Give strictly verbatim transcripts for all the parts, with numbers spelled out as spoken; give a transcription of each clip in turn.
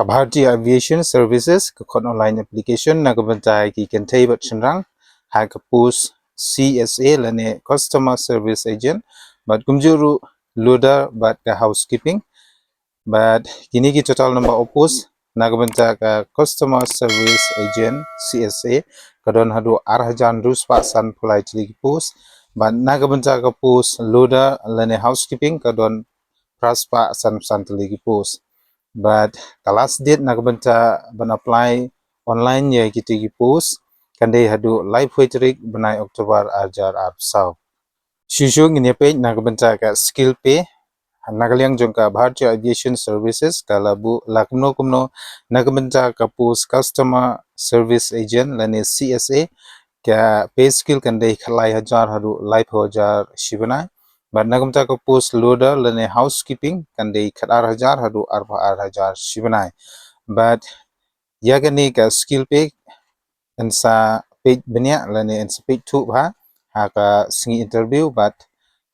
Ka Bharatiya Aviation Services ka khot online application na ka bynta ki kynthei bad shynrang ha ka post C S A lane Customer Service Agent, bad kumjuh ruh loader bad ka housekeeping. Bad kine ki total number of post na ka bynta ka Customer Service Agent, C S A, ka don haduh ar hajar hynriew spah san phew lai tylli ki post. Bad na ka bynta ka post loader lane housekeeping ka don phra spah san phew san tylli ki post. Bad ka last date na ka bynta ban apply online ïa kiti ki post kan dei haduh laiphew tarik bnai October ar hajar arphew saw. Shuh shuh ngin ïa peit na ka bynta ka skill pay. Na ka liang jong ka Bharatiya Aviation Services ka la buh la kumno kumno na ka bynta ka post Customer Service Agent lane C S A, ka pay scale kan dei khatlai hajar haduh laiphew hajar shi bnai. Bad na ka bynta ka post loader lane housekeeping kan dei khatar hajar haduh arphew ar hajar shi bnai. Bad ïa kane ka skill pay yn sa peit bniah lane yn sa peit thuh bha ha ka sngi interview, bad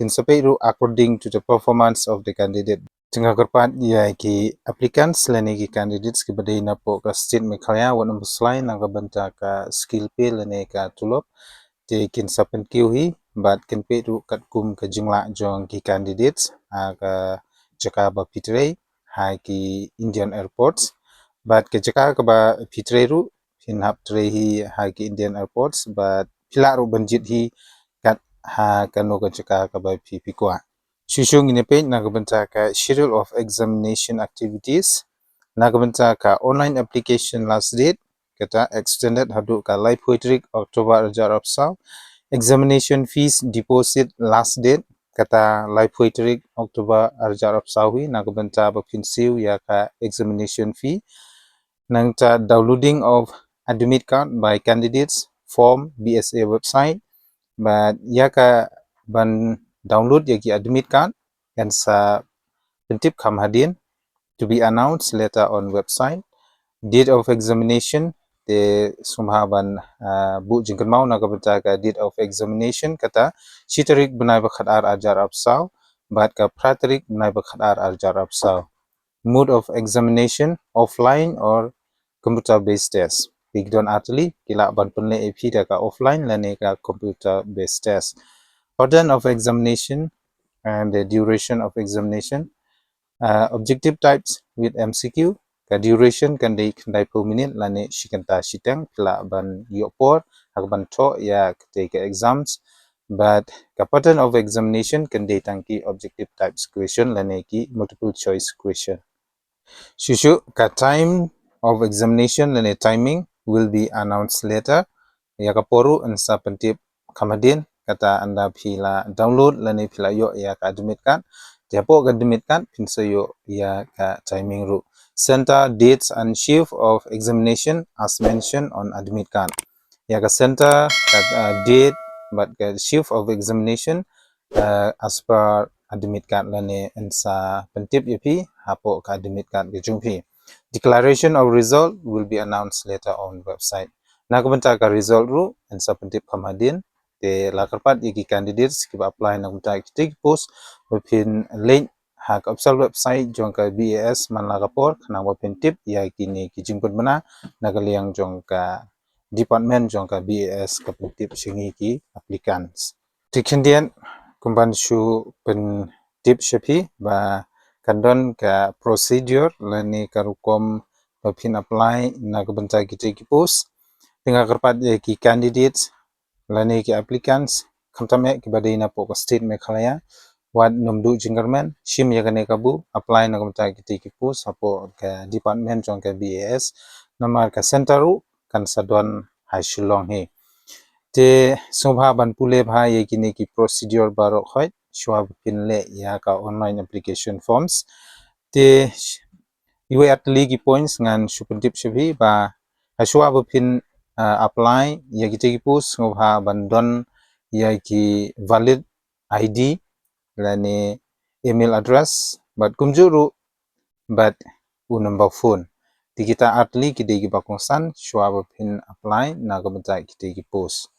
yn sa peit ruh according to the performance of the candidate. Te nga kyrpad ïa ki applicants lane ki candidates kiba dei na poh ka state Meghalaya wat nym pynslai na ka bynta ka skill pay lane ka tulop. Te kin sa pynkiew hi bad kin peit ruh katkum ka jinglah jong ki candidates ha ka jaka ba phi trei ha ki Indian airports. Bad ka jaka kaba phi trei ruh phin hap trei hi ha ki Indian airports, bad phi lah ruh ban jied hi kat ha kano ka jaka kaba phi phi kwah. Shuh shuh ngin ïa peit na ka bynta ka schedule of examination activities. Na ka bynta ka online application last date kata extended haduh ka laiphew tarik October ar hajar arphew saw. Examination fees deposit last date kata laiphew tarik October ar hajar arphew saw hi na ka bynta ba phin siew ïa ka examination fee. Nangta downloading of admit card by candidates from B S A website. Bad ïa ka ban download ïa ki admit card kan sa pyntip kham hadien, to be announced later on website. Date of examination, te sngewbha ban, ah, buh jingkynmaw na ka bynta ka date of examination kata shi tarik bnai ba khatar ar hajar arphew saw bad ka phra tarik bnai ba khatar ar hajar arphew saw. Mode of examination, offline or computer based test. Ki don ar tylli, ki lah ban pynleh ïa phi da ka offline lane ka computer based test. Pattern of examination and the duration of examination. Uh, objective types with M C Q, ka duration kan dei khyndaiphew minit lane shi kynta shiteng, phi lah ban ïoh por ha kaban thoh ïa katei ka exams. Bad ka pattern of examination kan dei tang ki objective types question lane ki multiple choice question. Shuh shuh ka time of examination lane timing will be announced later. Ïa ka por ruh yn sa pyntip kham hadien, kata ynda phi la download lane phi la ïoh ïa ka admit card. Te hapoh ka admit card phin sa ïoh ïa ka timing ruh. Center, dates and shift of examination as mentioned on admit card. Ïa ka center, ka, uh, date bad ka shift of examination, uh, as per admit card lane yn sa pyntip ïa phi hapoh ka admit card ka jong phi. Declaration of result will be announced later on website. Na ka bynta ka result ruh yn sa pyntip kham hadien. Te la kyrpad ïa ki candidates kiba apply na ka bynta kitei ki post ba phin leit ha ka official website jong ka B A S man la ka por khnang ba phin tip ïa kine ki jingpynbna na ka liang jong ka department jong ka B A S ka pyntip sha ngi ki applicants. Te khyndiat kumban shu pyntip sha phi ba kan don ka procedure lane ka rukom ba phin apply na ka bynta kitei ki post. Te nga kyrpad ïa ki candidates lane ki applicants khamtam eh kiba dei na poh ka state Meghalaya wat nym duh jingkyrmen, shim ïa kane ka buh, apply na ka bynta kitei ki post hapoh ka department jong ka B A S. Namar ka center ruh kan sa don ha Shillong hi. Te sngewbha ban pule bha ïa kine ki procedure baroh khoit shuwa ba phin leh ïa ka online application forms. Te iwei ar tylli ki points ngan shu pyntip sha phi ba ha shuwa ba phin, ah, apply ïa kitei ki post sngewbha ban don ïa ki valid I D lane email address bad kumjuh ruh bad u number phone. Te kita ar tylli ki dei kiba kongsan shuwa ba phin apply na ka bynta kitei ki post.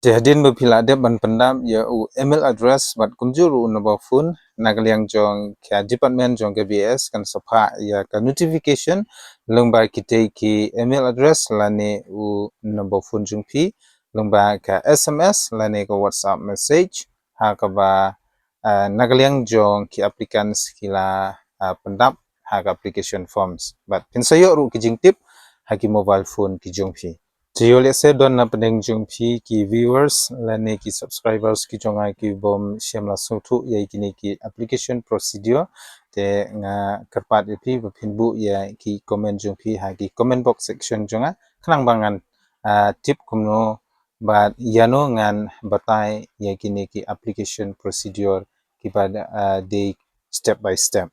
Te hadien ba phi la dep ban pyndap ïa u email address bad kumjuh ruh u number phone, na ka liang jong ka department jong ka B A S kan sa phah ïa ka notification lyngba kitei ki email address lane u number phone jong phi, lyngba ka S M S lane ka WhatsApp message, ha kaba, ah, na ka liang jong ki applicants ki la, ah, pyndap ha ka application forms. Bad phin sa ïoh ruh ki jingtip ha ki mobile phone ki jong phi. Te ïoh lehse don na pdeng jong phi ki viewers lane ki subscribers ki jong nga ki bym shym la sngewthuh ïa kine ki application procedure. Te nga kyrpad ïa phi ba phin buh ïa ki comment jong phi ha ki comment box section jong nga, khnang ba ngan, ah, tip kumno bad ïano ngan batai ïa kine ki application procedure kiba, ah, dei step by step.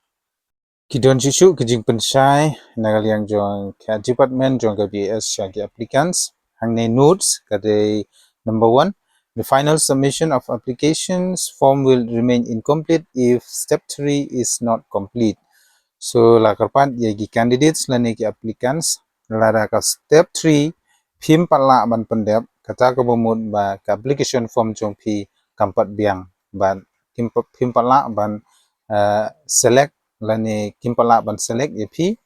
Ki don shisha ki jingpynshai na ka liang jong ka department jong ka B A S sha ki applicants. Hangne notes ka dei: number one, the final submission of applications form will remain incomplete if step three is not complete. So la kyrpad ïa ki candidates lane ki applicants, lada ka step three phim pat lah ban pyndep, kata ka mut ba ka application form jong phi kam pat biang, ban phim pat, phim pat lah ban, eh, select lane kim pat lah ban select ïa phi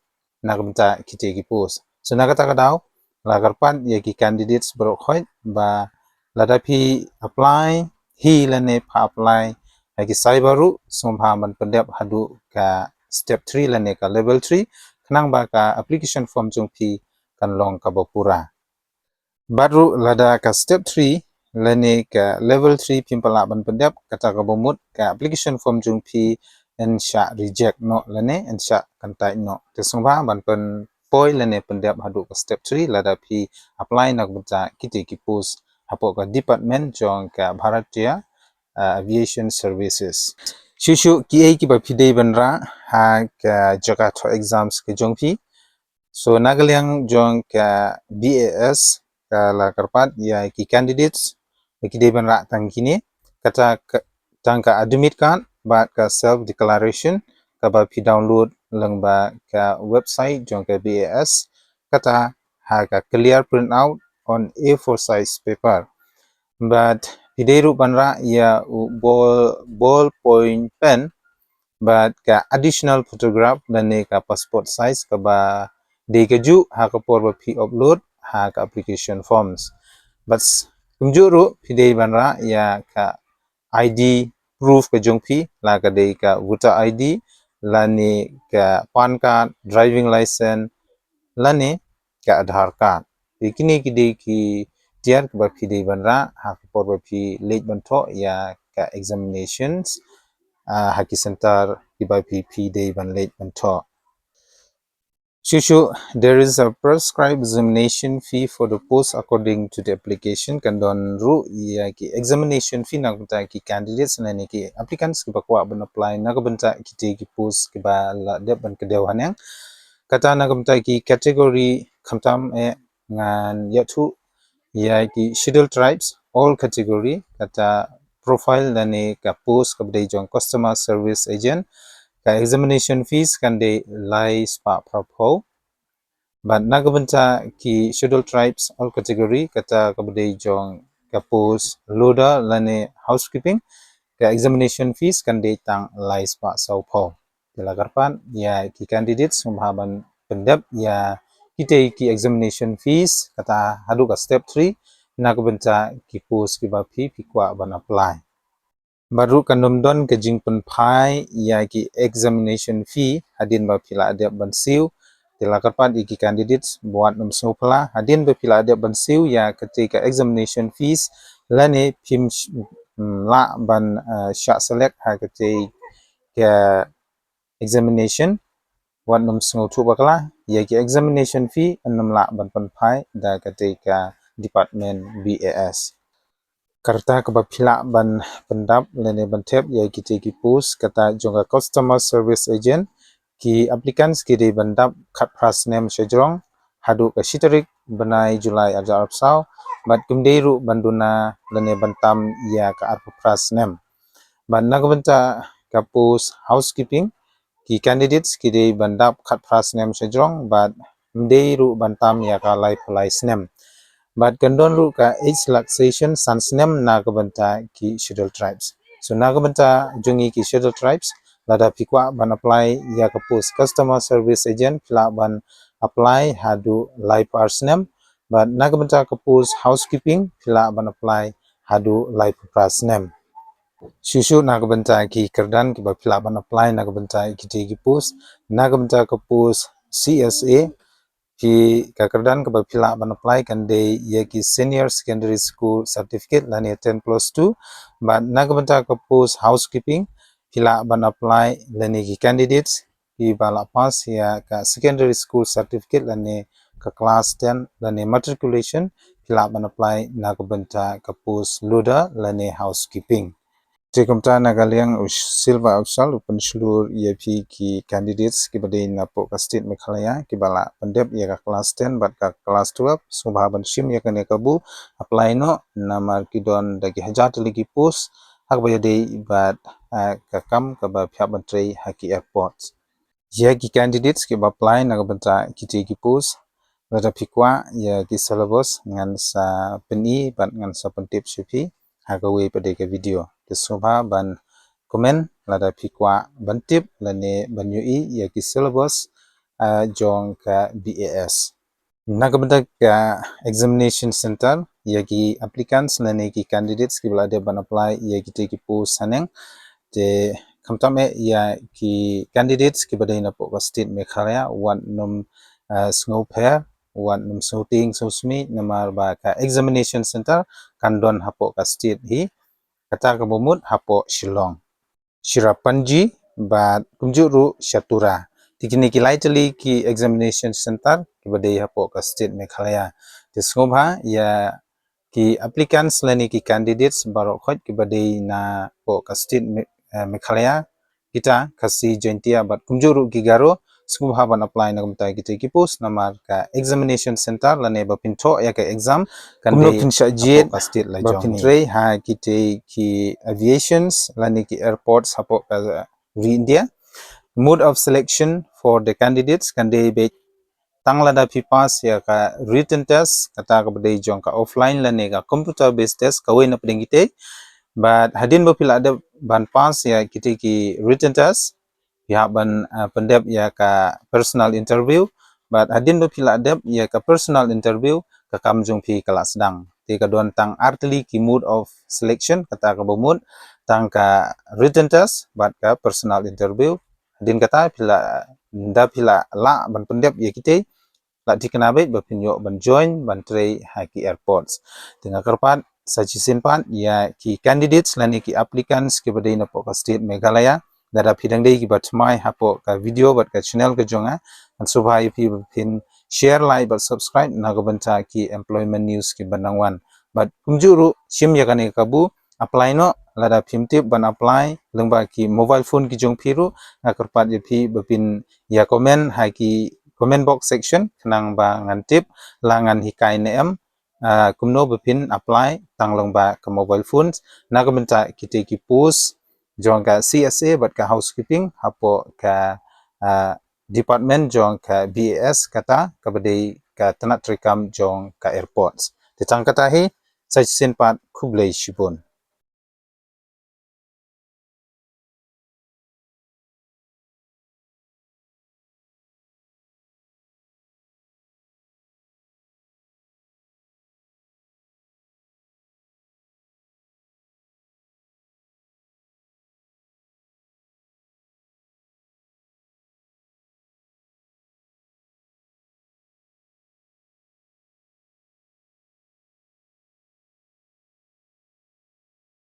na ka bynta kitei ki post. So na kata ka daw la kyrpad ïa ki candidates baroh khoit ba lada phi apply hi lane pha apply ha ki cyber ruh, sngewbha ban pyndep haduh ka step three lane ka level three, khnang ba ka application form jong phi kan long kaba pura. Bad ruh lada ka step three lane ka level three phim pat lah ban pyndep, kata ka mut ka application form jong phi yn shah reject noh lane yn shah kyntait noh. Te sngewbha ban pynpoi lane pyndep haduh ka step three lada phi apply na ka bynta kitei ki post hapoh ka department jong ka Bharatiya, ah, Aviation Services. Shuh shuh kiei kiba phi dei ban rah ha ka jaka thoh exams ka jong phi. So na ka liang jong ka B A S ka la kyrpad ïa ki candidates ba ki dei ban rah tang kine, kata ka, tang ka admit card bad ka self declaration kaba phi download lyngba ka website jong ka B A S, kata ha ka clear printout on A four size paper. Bad phi dei ruh ban rah ïa u ball, ball point pen bad ka additional photograph lane ka passport size kaba dei kajuh ha ka por ba phi upload ha ka application forms. Bad s-, kumjuh ruh phi dei ban rah ïa ka I D proof ka jong phi, la ka dei ka voter I D lane ka PAN card, driving license lane ka Aadhaar card. Te kine ki dei ki tiar kiba phi dei ban rah ha ka por ba phi leit ban thoh ïa ka examinations, ah, ha ki center kiba phi, phi dei ban leit ban thoh. Shuh shuh, there is a prescribed examination fee for the post according to the application. Kan don ruh ïa ki examination fee na ka bynta ki candidates lane ki applicants kiba kwah ban apply na ka bynta kitei ki post kiba la dep ban kdew haneng. Kata na ka bynta ki category khamtam eh ngan ïathuh ïa ki Scheduled Tribes all category, kata profile lane ka post kaba dei jong customer service agent, ka examination fees kan dei lai spah phra phew. Bad na ka bynta ki Scheduled Tribes all category, kata kaba dei jong ka post loader lane housekeeping, ka examination fees kan dei tang lai spah saw phew. Te la kyrpad ïa ki candidates sngewbha ban pyndep ïa kitei ki examination fees kata haduh ka step three na ka bynta ki post kiba phi, phi kwah ban apply. Bad ruh kan ym don ka jingpynphai ïa ki examination fee hadien ba phi la dep ban siew. Te la kyrpad ïa ki candidates ba wat nym sngewphylla hadien ba phi la dep ban siew ïa katei ka examination fees lane phim sh-, mm, lah ban, eh, shah select ha katei ka examination, wat nym sngewthuh bakla, ïa ki examination fee yn nym lah ban pynphai da katei ka department B A S. Ka rta kaba phi lah ban pyndap lane ban thep ïa kitei ki post kata jong ka customer service agent, ki applicants ki dei ban dap khatphra snem shajrong haduh ka shi tarik bnai July arhajar arphew saw, bad kim dei ruh ban duna lane ban tam ïa ka arphew phra snem. Bad na ka bynta ka post housekeeping, ki candidates ki dei ban dap khatphra snem shajrong bad ym dei ruh ban tam ïa ka laiphew lai snem. Bad kan don ruh ka age relaxation san snem na ka bynta ki Scheduled Tribes. So na ka bynta jong ngi ki Scheduled Tribes, lada phi kwah ban apply ïa ka post Customer Service Agent, phi lah ban apply haduh laiphew ar snem. Bad na ka bynta ka post Housekeeping, phi lah ban apply haduh laiphew phra snem. Shuh shuh na ka bynta ki kyrdan kiba phi lah ban apply na ka bynta kitei ki post. Na ka bynta ka post C S A, ki ka kyrdan kaba phi lah ban apply kan dei ïa ki Senior Secondary School Certificate lane ten plus two. Bad na ka bynta ka post Housekeeping, phi lah ban apply lane ki candidates kiba la pass ïa ka Secondary School Certificate lane ka class ten lane matriculation, phi lah ban apply na ka bynta ka post Loader lane Housekeeping. Te kumta na ka liang u Silva Official u pynshlur ïa phi ki candidates kiba dei napoh ka state Meghalaya kiba la pyndep ïa ka class ten bad ka class twelve. Sngewbha ban shim ïa kane ka buh, apply noh namar ki don da ki hajar tylli ki post ha kaba ïadei bad, ah, ka kam kaba phi hap ban trei ha ki airports. Ïa ki candidates kiba apply na ka bynta kitei ki post, lada phi kwah ïa ki syllabus ngan sa pyni bad ngan sa pyntip sha phi ha kawei pat de ka video. Te sngewbha ban comment lada phi kwah ban tip lane ban ïohi ïa ki syllabus, ah, jong ka B A S. Na ka bynta ka examination center ïa ki applicants lane ki candidates kiba la dep ban apply ïa kitei ki post haneng. Te khamtam eh ïa ki candidates kiba dei napoh ka state Meghalaya, wat nym, ah, sngewpher, wat nym sngewtieng sngewsmih namar ba ka examination center kan don hapoh ka state hi, kata kaba mut hapoh Shillong, Cherrapunji bad kumjuh ruh sha Tura. Te kine ki lai tylli ki examination center kiba dei hapoh ka state Meghalaya. Te sngewbha ïa ki applicants lane ki candidates baroh khoit kiba dei napoh ka state Me-, eh, Meghalaya, kita Khasi, Jaintia bad kumjuh ruh ki Garo, sngewbha ban apply na ka bynta kitei ki post namar ka examination center lane ba phin thoh ïa ka exam kan dei kumno phin shah jied hapoh ka state la jong. Ba phin trei ha kitei ki aviations lane ki airports hapoh ka ri India. Mode of selection for the candidates kan dei beit tang lada phi pass ïa ka written test, kata kaba dei jong ka offline lane ka computer based test, kawei na pdeng kitei. Bad hadien ba phi la dep ban pass ïa kitei ki written test, phi hap ban, ah, pyndep ïa ka personal interview. Bad hadien ba phi la dep ïa ka personal interview, ka kam jong phi ka la sdang. Te ka don tang ar tylli ki mode of selection, kata kaba mut tang ka written test bad ka personal interview. Hadien kata phi la, da phi la lah ban pyndep ïa kitei, la thikna beit ba phin ïoh ban join ban trei ha ki airports. Te nga kyrpad sa shisien pat ïa ki candidates lane ki applicants kiba dei napoh ka state Meghalaya, lada phi dang dei kiba thymmai hapoh ka video bad ka channel ka jong nga, ngan sngewbha ïa phi ba phin share, like bad subscribe na ka bynta ki employment news kiba nang wan. Bad kumjuh ruh shim ïa kane ka buh, apply noh, lada phim tip ban apply lyngba ki mobile phone ki jong phi ruh, nga kyrpad ïa phi ba phin ïa comment ha ki comment box section khnang ba ngan tip la ngan hikai ne em, ah, kumno ba phin apply tang lyngba ka mobile phones na ka bynta kitei ki post jong ka C S A bad ka housekeeping hapoh ka, ah, department jong ka B A S, kata kaba dei ka tnat treikam jong ka airports. Te tang kata hi, sa shisien pat, khublei shibun.